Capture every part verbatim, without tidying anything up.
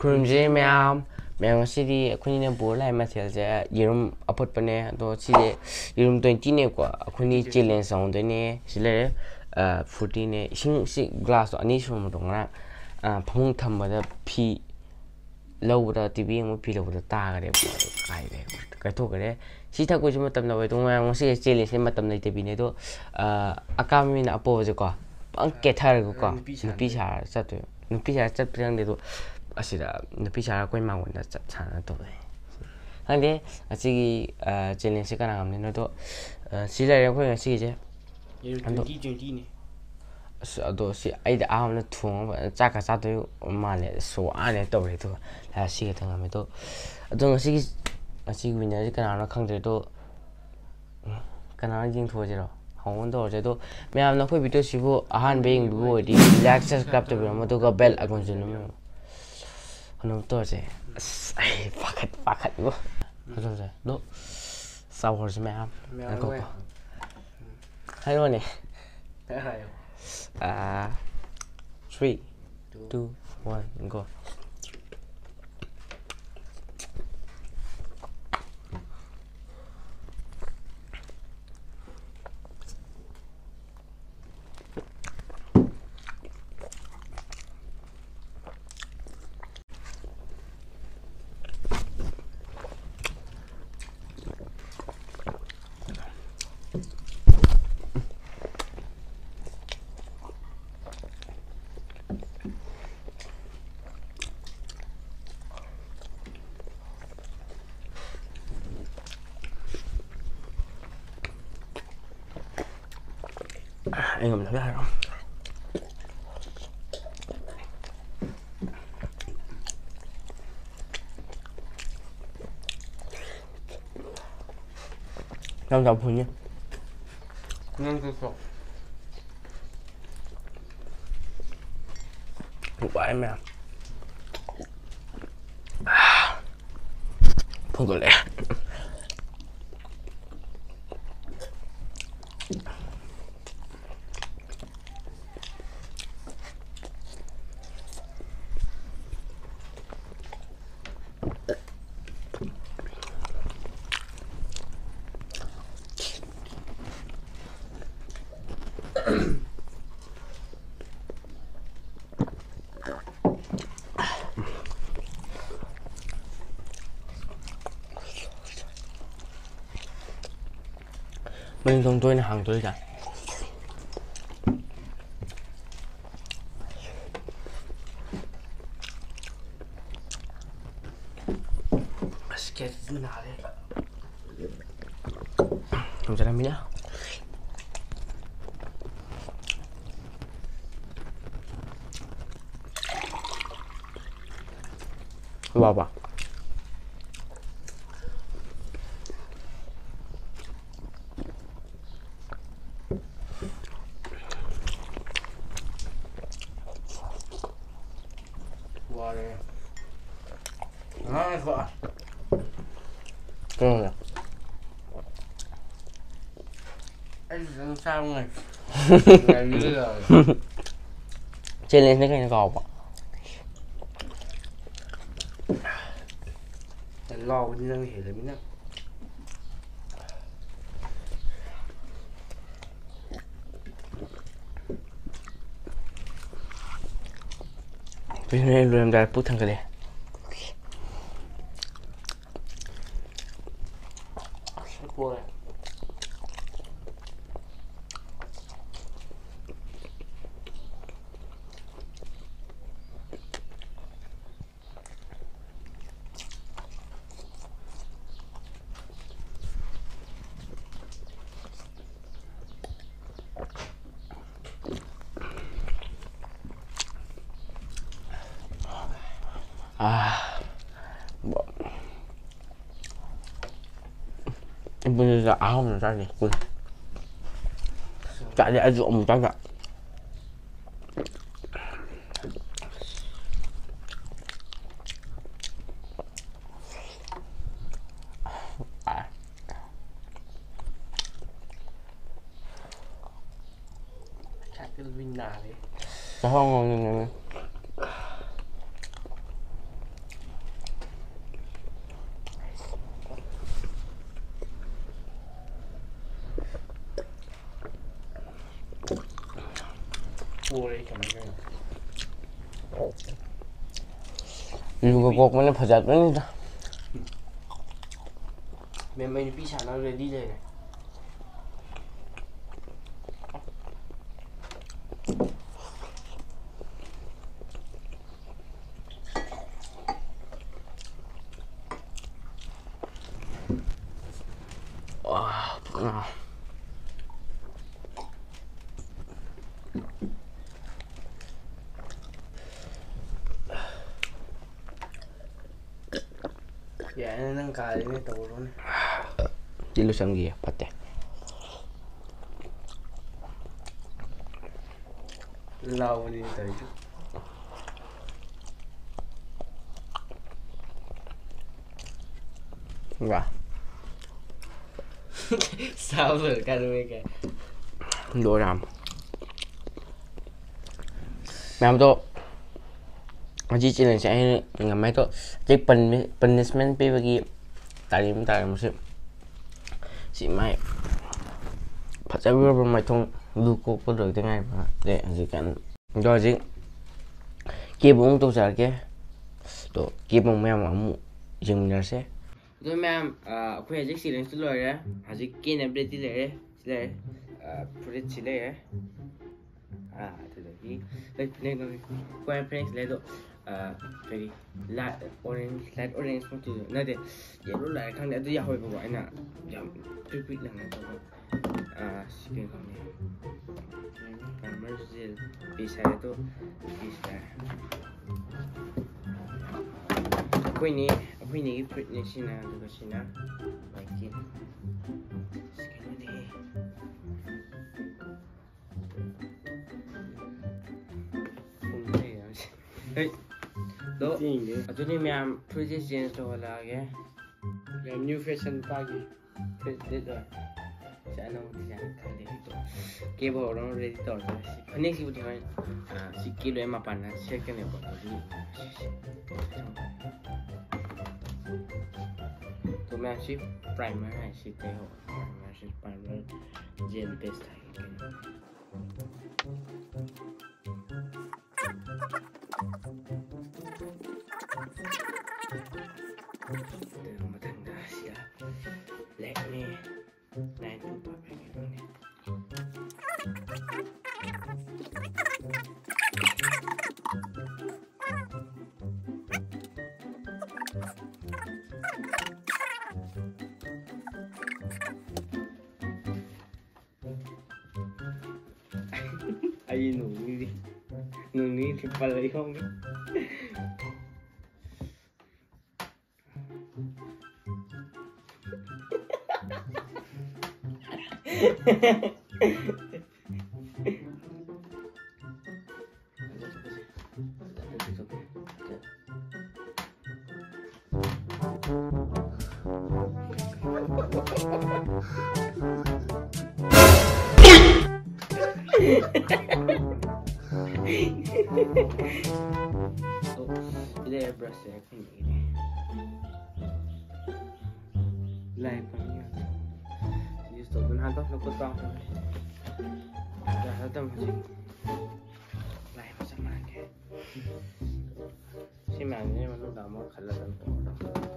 ꯈꯨꯔꯨꯝꯖꯔꯤ ꯃꯌꯥꯝ꯫ ꯃꯌꯥꯝ, ꯉꯁꯤꯗꯤ ꯑꯩꯈꯣꯏꯅ ꯄꯨꯔ ꯂꯥꯛꯏ ꯃꯊꯦꯜꯁꯦ ꯌꯦꯔꯨꯝ ꯑꯐꯨꯠꯄꯅꯦ꯫ ꯑꯗꯣ ꯁꯤꯁꯦ ꯌꯦꯔꯨꯝ twenty ꯅꯦꯕꯀꯣ꯫ ꯑꯩꯈꯣꯏꯅꯤ challenge ꯇꯧꯗꯣꯏꯅꯦ꯫ ꯁꯤ ꯂꯩꯔꯦ, ꯑ, forty ꯅꯦ꯫ ꯏꯁꯤꯡ ꯁꯤ glass ꯇꯣ ꯑꯅꯤ ꯁꯨꯔꯝꯕꯗꯣ ꯉꯔꯥꯡ, ꯑ, ꯐꯃꯨꯡ ꯊꯝꯕꯗ ꯐꯤ ꯂꯧꯕꯗ, TV ꯌꯦꯡꯕ ꯐꯤ ꯂꯧꯕꯗ ꯇꯥꯈꯔꯦꯕꯀꯣ꯫ ꯑꯗꯨ ꯀꯥꯏꯔꯦ, ꯀꯥꯏꯊꯣꯛꯈ꯭ꯔꯦ꯫ ꯁꯤ ꯊꯛꯄꯁꯨ ꯃꯇꯝ ꯂꯧꯋꯦ꯫ ꯑꯗꯣ ꯃꯌꯥꯝ, ꯉꯁꯤꯒꯤ challenge ꯁꯦ ꯃꯇꯝ ꯂꯩꯇꯕꯤꯅꯦ꯫ ꯑꯗꯣ, ꯑ, ꯑꯀꯥꯝꯕ ꯃꯤꯅ ꯑꯄꯣꯕꯁꯦꯀꯣ ꯄꯪ ꯀꯦꯊꯔꯒꯀꯣ, ꯅꯨꯄꯤ ꯁꯥꯔ ꯅꯨꯄꯤ ꯁꯥꯔ ꯆꯠꯇꯣꯏ꯫ ꯅꯨꯄꯤ ꯁꯥꯔ ꯆꯠꯄꯗꯤ ꯈꯪꯗꯦ꯫ ꯑꯗꯣ ꯑꯁꯤꯗ ꯅꯨꯄꯤ ꯁꯥꯔ ꯑꯩꯈꯣꯏ ꯃꯥꯡꯒꯣꯟꯗ ꯆꯠ ꯁꯥꯟꯅ ꯇꯧꯋꯦ꯫ ꯈꯪꯗꯦ ꯑꯁꯤꯒꯤ, ꯑ, challenge ꯁꯦ ꯀꯅꯥ ꯉꯝꯗꯣꯏꯅꯣ꯫ ꯑꯗꯣ, ꯑ, ꯁꯤ ꯂꯩꯔꯦ ꯑꯩꯈꯣꯏ ꯉꯁꯤꯒꯤꯁꯦ꯫ ꯑꯗꯣ twenty twenty ꯅꯦ꯫ ꯑꯁ, ꯑꯗꯣ ꯁꯤ ꯑꯩꯗꯤ ꯑꯍꯥꯟꯕꯗ ꯊꯣꯡꯉꯒ ꯐꯖꯅ ꯆꯥꯛꯀ ꯆꯥꯗꯣꯏ ꯃꯥꯜꯂꯦ꯫ ꯑꯁ, ꯋꯥꯅꯦ ꯇꯧꯔꯦ꯫ ꯑꯗꯨꯒ ꯂꯥꯁ ꯁꯤꯒ ꯊꯣꯡꯉꯝꯃꯦ꯫ ꯑꯗꯣ, ꯑꯗꯣ ꯉꯁꯤꯒꯤ, ꯉꯁꯤꯒꯤ winner ꯁꯦ ꯀꯅꯥꯅꯣ ꯈꯪꯗ꯭ꯔꯦ꯫ ꯑꯗꯣ ꯀꯅꯥꯅꯣ ꯌꯦꯡꯊꯣꯛꯑꯁꯤꯔꯣ? ꯍꯧꯅ ꯇꯧꯔꯁꯦ꯫ ꯑꯗꯣ ꯃꯌꯥꯝꯅ ꯑꯩꯈꯣꯏ video ꯁꯤꯕꯨ ꯑꯍꯥꯟꯕ ꯌꯦꯡꯕꯤꯕ ꯑꯣꯏꯔꯗꯤ like, subscribe ꯇꯧꯕꯤꯔꯝꯃꯣ, ꯑꯗꯨꯒ bell icon ꯁꯨ ꯅꯝꯕꯤꯔꯝꯃꯣ꯫ ꯀꯩꯅꯣ ꯇꯧꯔꯁꯦ꯫ ꯑꯁ, ꯑꯩ ꯄꯥꯈꯠ-, ꯄꯥꯈꯠꯂꯤꯕꯣ꯫ ꯀꯩꯅꯣ ꯇꯧꯔꯁꯦ꯫ ꯑꯗꯣ ꯆꯥꯎꯍꯧꯔꯁꯤ ꯃꯌꯥꯝ꯫ ꯃꯌꯥꯝ ꯉꯥꯏꯈꯣꯀꯣ꯫ ꯂꯣꯏ꯫ ꯍꯥꯏꯔꯣꯅꯦ꯫ ꯈꯔ ꯍꯥꯏꯌꯣ꯫ ꯑꯥ, three, two, one, go꯫ ꯑꯩ ꯉꯝꯗꯕ ꯌꯥꯔꯣꯏ꯫ ꯅꯪ ꯆꯥꯎ ꯐꯨꯅꯤ꯫ ꯅꯪꯁꯨ ꯆꯥꯎ꯫ ꯅꯨꯄꯥ ꯃꯌꯥꯝ꯫ ꯐꯨꯒꯠꯂꯛꯑꯦ꯫ ꯃꯅꯤꯡ ꯊꯣꯡ ꯇꯣꯏꯅ ꯍꯥꯡꯗꯣꯛꯏꯗ꯫ ꯑꯁ, ꯀꯦꯠꯁꯤꯅ ꯅꯥꯔꯦ꯫ ꯊꯝꯖꯔꯝꯃꯤꯅ꯫ ꯋꯥꯕ꯫ ꯋꯥꯔꯦ꯫ ꯉꯥꯡꯉꯦꯀꯣ꯫ ꯀꯩꯅꯣ? ꯑꯩꯁꯨ ꯈꯤꯇꯪ ꯆꯥꯕ ꯉꯥꯏ-, ꯉꯥꯏꯕꯤꯔꯣ ꯌꯥꯔꯦ꯫ Challengeꯅ ꯀꯩꯅꯣ ꯀꯥꯎꯕ? ꯂꯥꯎꯕꯗꯤ ꯅꯪꯅ ꯍꯦꯜꯂꯃꯤꯅ꯫ ꯀꯩꯅꯣ, ꯑꯩ ꯂꯣꯏꯔꯝꯗꯥꯏ ꯄꯨꯛ ꯊꯟꯒꯠꯂꯦ꯫ ꯑꯁ, ꯄꯣꯔꯦ꯫ ꯑꯥ꯫ ꯏꯕꯨꯡꯁꯤꯗ ꯑꯍꯥꯎꯕ ꯆꯥꯗꯦ꯫ ꯆꯥꯗꯦ, ꯑꯩꯁꯨ ꯑꯃꯨꯛ ꯆꯥꯗ꯫ ꯆꯥꯛꯇꯤ ꯂꯣꯏ ꯅꯥꯔꯦ꯫ ꯆꯥꯛꯍꯥꯎ ꯉꯧꯅꯤꯡꯉꯦ꯫ ꯄꯣꯔꯦ ꯑꯩ ꯀꯃꯥꯏ ꯇꯧꯅꯤ? ꯂꯨꯒ ꯀꯣꯛꯄꯅ ꯐꯖꯕꯅꯤꯗ꯫ ꯃꯦꯝ, ꯑꯩ ꯅꯨꯄꯤ ꯁꯥꯟꯅꯕ ready ꯂꯩꯔꯦ꯫ ꯑꯥ꯫ ꯌꯥꯏꯅꯦ, ꯅꯪ ꯀꯥꯔꯤꯅꯦ, ꯇꯧꯔꯣꯅꯦ꯫ ꯇꯤꯜꯂꯨ ꯆꯪꯈꯤꯌꯦ, ꯐꯠꯇꯦ꯫ ꯂꯥꯎꯕꯅꯤ ꯇꯧꯔꯤꯗꯣ꯫ ꯋꯥ꯫ ꯆꯥꯕ ꯂꯣꯏꯔꯀꯥꯟꯗ ꯃꯣꯏ ꯀꯩ? ꯂꯣꯏꯔꯦ꯫ ꯃꯌꯥꯝꯗꯣ ꯍꯧꯖꯤꯛ ꯆꯦꯂꯦꯟꯖꯁꯦ ꯑꯩꯅ ꯉꯝꯃꯦ꯫ ꯑꯗꯣ ꯍꯧꯖꯤꯛ ꯄꯅꯤꯁꯃꯦꯟ ꯄꯤꯕꯒꯤ ꯇꯥꯔꯤ ꯑꯃ ꯇꯥꯔꯤ ꯃꯁꯤ꯫ ꯁꯤ ꯃꯥꯏ ꯐꯖꯈ꯭ꯔꯕ ꯃꯥꯏꯊꯣꯡ ꯂꯨ ꯀꯣꯛꯄ ꯂꯣꯏꯗ ꯉꯥꯏꯕ꯫ ꯑꯗꯩ ꯍꯧꯖꯤꯛꯀꯥꯟ ꯑꯗꯣ ꯍꯧꯖꯤꯛ ꯀꯦꯕ ꯑꯃꯨꯛ ꯇꯧꯖꯔꯛꯀꯦ꯫ ꯑꯗꯣ ꯀꯦꯕ ꯃꯌꯥꯝ ꯑꯃꯨꯛ ꯌꯦꯡꯃꯤꯟꯅꯔꯁꯦ꯫ ꯑꯗꯣ ꯃꯌꯥꯝ, ꯑ, ꯑꯩꯈꯣꯏ ꯍꯧꯖꯤꯛ ꯆꯦꯂꯦꯟꯖꯇꯨ ꯂꯣꯏꯔꯦ꯫ ꯍꯧꯖꯤꯛ ꯀꯦꯅꯕ ꯔꯦꯗꯤ ꯂꯩꯔꯦ꯫ ꯁꯤ ꯂꯩꯔꯦ꯫ ꯑ, ꯐꯨꯔꯤꯠꯁꯤ ꯂꯩꯔꯦ꯫ ꯑ, ꯑꯗꯨꯗꯒꯤ, ꯍꯣꯏ, ꯐꯅꯦꯛ ꯅꯨꯡ-, ꯀꯣꯏ ꯐꯅꯦꯛꯁꯤ ꯂꯩ꯫ ꯑꯗꯣ, ꯑ, ꯀꯔꯤ, ꯂꯥꯏꯠ ꯑꯣꯔꯦꯟꯖ, ꯂꯥꯏꯠ ꯑꯣꯔꯦꯟꯖ ꯃꯆꯨꯗꯣ ꯅꯠꯇꯦ, ꯌꯦꯜꯂꯣ ꯂꯥꯏꯠ ꯈꯪꯗꯦ, ꯑꯗꯨ ꯌꯥꯍꯧꯋꯦꯕꯀꯣ꯫ ꯑꯩꯅ ꯌꯥꯝ ꯄꯤꯛ ꯄꯤꯛ ꯂꯪꯉꯦ ꯇꯧꯕ꯫ ꯑ, ꯁꯤ ꯀꯩꯅꯣ ꯈꯪꯗꯦ꯫ ꯄ꯭ꯔꯥꯏꯃꯔ ꯖꯦꯜ ꯄꯤꯁ ꯍꯥꯏꯔꯦ꯫ ꯑꯗꯣ ꯄꯤꯁ ꯍꯥꯏꯔꯦ꯫ ꯑꯩꯈꯣꯏꯅꯦ, ꯑꯩꯈꯣꯏꯅꯦꯒꯤ ꯐꯨꯔꯤꯠꯅꯦ ꯁꯤꯅ, ꯑꯗꯨꯒ ꯁꯤꯅ ꯋꯥꯏꯠꯀꯤ꯫ ꯁꯤ ꯀꯩꯅꯣꯅꯦꯍꯦ꯫ ꯍꯩ, ꯑꯗꯣ, ꯆꯦꯡꯁꯦ꯫ ꯑꯗꯨꯅꯤ ꯃꯌꯥꯝ, ꯐꯨꯔꯤꯠꯁꯦ ꯆꯦꯟꯖ ꯇꯧꯍꯜꯂꯛꯑꯒꯦ꯫ ꯌꯥꯝ ꯅ꯭ꯌꯨ ꯐꯦꯁꯟ ꯅꯨꯄꯥꯒꯤ ꯐꯨꯔꯤꯠ ꯂꯤꯠꯂꯣꯏ꯫ ꯁꯤ ꯑꯅꯧꯕ ꯗꯤꯖꯥꯏꯟ ꯈꯪꯗꯦ ꯑꯩꯗꯣ꯫ ꯀꯦꯕ ꯍꯧꯔꯣ, ꯔꯦꯗꯤ ꯇꯧꯔꯁꯦ꯫ ꯁꯤ ꯐꯅꯦꯛꯁꯤꯕꯨꯗꯤ ꯍꯣꯔꯦꯟ, ꯑ, ꯁꯤ ꯀꯦ ꯂꯣꯏꯔ ꯃꯄꯥꯟꯗ ꯁꯦꯠꯀꯅꯦꯕꯀꯣ꯫ ꯑꯗꯨꯗꯤ ꯁꯤ, ꯁꯤ꯫ ꯑꯗꯣ ꯃꯌꯥꯝ ꯁꯤ ꯄ꯭ꯔꯥꯏꯃꯔ ꯍꯥꯏ, ꯁꯤ ꯇꯩꯍꯧ꯫ ꯄ꯭ꯔꯥꯏꯃꯔ ꯁꯤ ꯄ꯭ꯔꯥꯏꯃꯔ ꯖꯦꯜ ꯕꯦꯁ ꯍꯥꯏ ꯀꯩꯅꯣ꯫ ꯑꯗꯨꯒ ꯃꯊꯪꯗ ꯁꯤꯗ Lakme nine two five ꯍꯥꯏꯅ ꯂꯧꯅꯤ꯫ ꯄꯜꯂ ꯏꯈꯣꯡ꯫ ꯁꯤꯗ brush ꯁꯦ ꯑꯩꯈꯣꯏꯅ ꯏꯔꯦ꯫ ꯂꯥꯏ ꯄꯥꯝꯃꯤ ꯌꯥꯗ꯭ꯔꯦ꯫ Use ꯇꯧꯗꯨꯅ ꯍꯟꯗꯣꯛ ꯅꯈꯨꯠ ꯄꯥꯡꯊꯣꯛꯑꯦ꯫ ꯌꯥꯔꯗꯕꯅꯤ ꯍꯧꯖꯤꯛ꯫ ꯂꯥꯏ ꯃꯆꯥ ꯃꯥꯟꯒꯦ꯫ ꯁꯤ ꯃꯌꯥꯝꯁꯤꯅ ꯃꯅꯨꯡꯗ ꯑꯃꯨꯛ ꯈꯜꯂꯒ ꯑꯗꯨꯝ ꯇꯧꯔꯣ꯫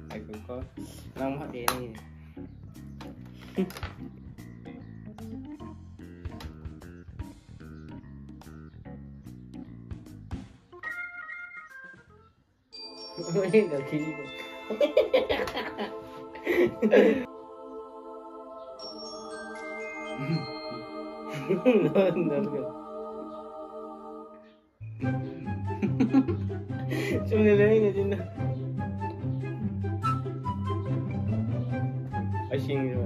ꯉꯥꯏꯈꯣꯀꯣ꯫ ꯅꯪ ꯍꯥꯞꯄꯦ ꯅꯪꯒꯤꯗꯤ꯫ ꯃꯣꯏꯅ ꯀꯛꯊꯤꯔꯤꯗꯣ꯫ ꯆꯨꯝꯅ ꯂꯩꯔꯛꯏꯅꯦ ꯁꯤꯅ꯫ ꯑꯁꯦꯡꯕ꯫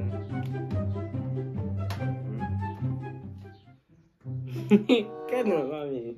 ꯀꯟꯅ ꯉꯥꯡꯉꯤ꯫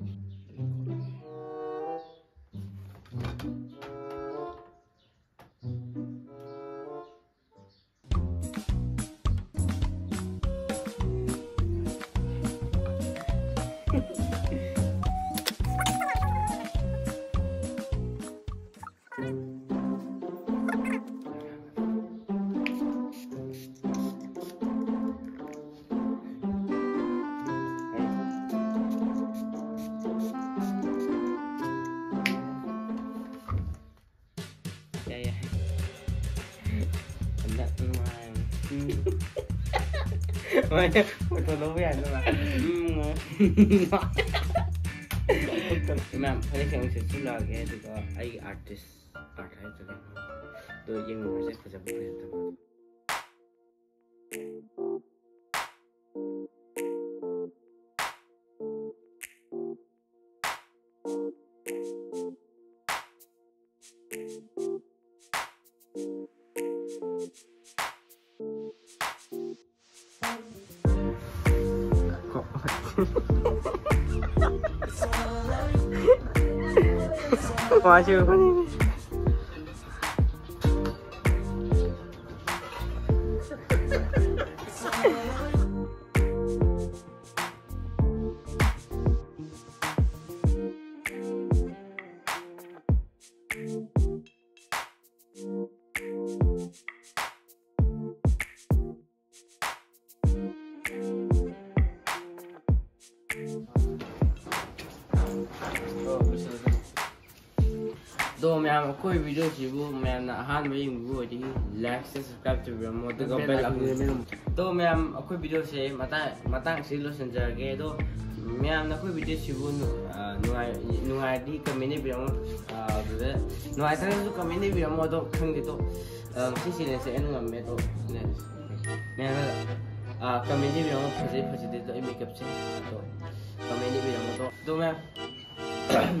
ꯌꯥꯏ, ꯌꯥꯏ꯫ ꯍꯟꯗꯛ ꯅꯨꯡꯉꯥꯏ꯫ ꯎꯝ꯫ ꯃꯥꯏꯅ ꯐꯣꯇꯣ ꯂꯧꯕ ꯌꯥꯏ, ꯅꯨꯡꯉꯥꯏ꯫ ꯎꯝ꯫ ꯃꯌꯥꯝ ꯐꯅꯦꯛꯁꯦ ꯑꯃꯨꯛ ꯁꯦꯠꯆꯤꯜꯂꯛꯑꯒꯦ, ꯑꯗꯨꯒ ꯑꯩꯒꯤ ꯑꯥꯔꯇꯤꯁ ꯑꯥꯔꯠ ꯍꯥꯏꯗ꯭ꯔꯒ ꯑꯗꯣ ꯌꯦꯡꯉꯨꯔꯁꯦ, ꯐꯖꯕ ꯐꯖꯗꯕ꯫ ꯑꯗꯣ ꯃꯌꯥꯝ, ꯑꯩꯈꯣꯏ ꯚꯤꯗꯤꯑꯣꯁꯤꯕꯨ ꯃꯌꯥꯝꯅ ꯑꯍꯥꯟꯕ ꯌꯦꯡꯕꯤꯕ ꯑꯣꯏꯔꯗꯤ like, subscribe ꯇꯧꯕꯤꯔꯝꯃꯣ, ꯑꯗꯨꯒ bell icon ꯅꯝꯕꯤꯔꯝꯃꯣ꯫ ꯑꯗꯣ ꯃꯌꯥꯝ, ꯑꯩꯈꯣꯏ ꯚꯤꯗꯤꯑꯣꯁꯦ ꯃꯇꯥꯡ, ꯃꯇꯥꯡꯁꯤ ꯂꯣꯏꯁꯤꯟꯖꯔꯒꯦ꯫ ꯑꯗꯣ ꯃꯌꯥꯝꯅ ꯑꯩꯈꯣꯏ ꯚꯤꯗꯤꯑꯣꯁꯤꯕꯨ ꯅꯨ-, ꯑ, ꯅꯨꯡꯉꯥꯏ-, ꯅꯨꯡꯉꯥꯏꯔꯗꯤ comment ꯏꯕꯤꯔꯝꯃꯣ꯫ ꯑ, ꯑꯗꯨꯗ ꯅꯨꯡꯉꯥꯏꯇ꯭ꯔꯒꯁꯨ comment ꯏꯕꯤꯔꯝꯃꯣ꯫ ꯑꯗꯣ ꯈꯪꯗꯦ, ꯑꯗꯣ, ꯑ, ꯉꯁꯤ challengeꯁꯦ ꯑꯩꯅ ꯉꯝꯃꯦ꯫ ꯑꯗꯣ ꯃꯌꯥꯝꯅ, ꯑ, comment ꯏꯕꯤꯔꯝꯃꯣ, ꯐꯖꯩ ꯐꯖꯗꯦ꯫ ꯑꯗꯣ ꯑꯩ makeupꯁꯦ, ꯑꯗꯣ comment ꯏꯕꯤꯔꯝꯃꯣ꯫ ꯑꯗꯣ, ꯑꯗꯣ ꯃꯌꯥꯝ,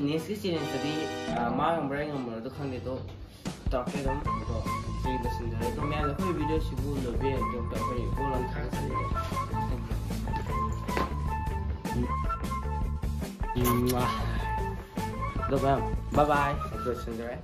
nextꯀꯤ challengeꯇꯗꯤ, ꯑ, ꯃꯥ ꯉꯝꯕ꯭ꯔꯥ ꯑꯩ ꯉꯝꯕ꯭ꯔꯥ ꯑꯗꯣ ꯈꯪꯗꯦ꯫ ꯑꯗꯣ ꯇꯧꯔꯛꯀꯦ ꯑꯗꯨꯝ꯫ ꯑꯗꯣ ꯁꯤ ꯂꯣꯏꯁꯤꯟꯖꯔꯦ꯫ ꯑꯗꯣ ꯃꯌꯥꯝꯅ ꯑꯩꯈꯣꯏ ꯚꯤꯗꯤꯑꯣꯁꯤꯕꯨ ꯂꯣꯏꯕꯤꯔꯗꯤ ꯑꯝꯇ ꯑꯩꯈꯣꯏ ꯄꯣꯠ ꯑꯃ ꯊꯥꯒꯠꯆꯔꯤ꯫ ꯎꯝ, ꯑꯗꯣ ꯃꯌꯥꯝ, bye bye꯫ ꯂꯣꯏꯁꯤꯟꯖꯔꯦ꯫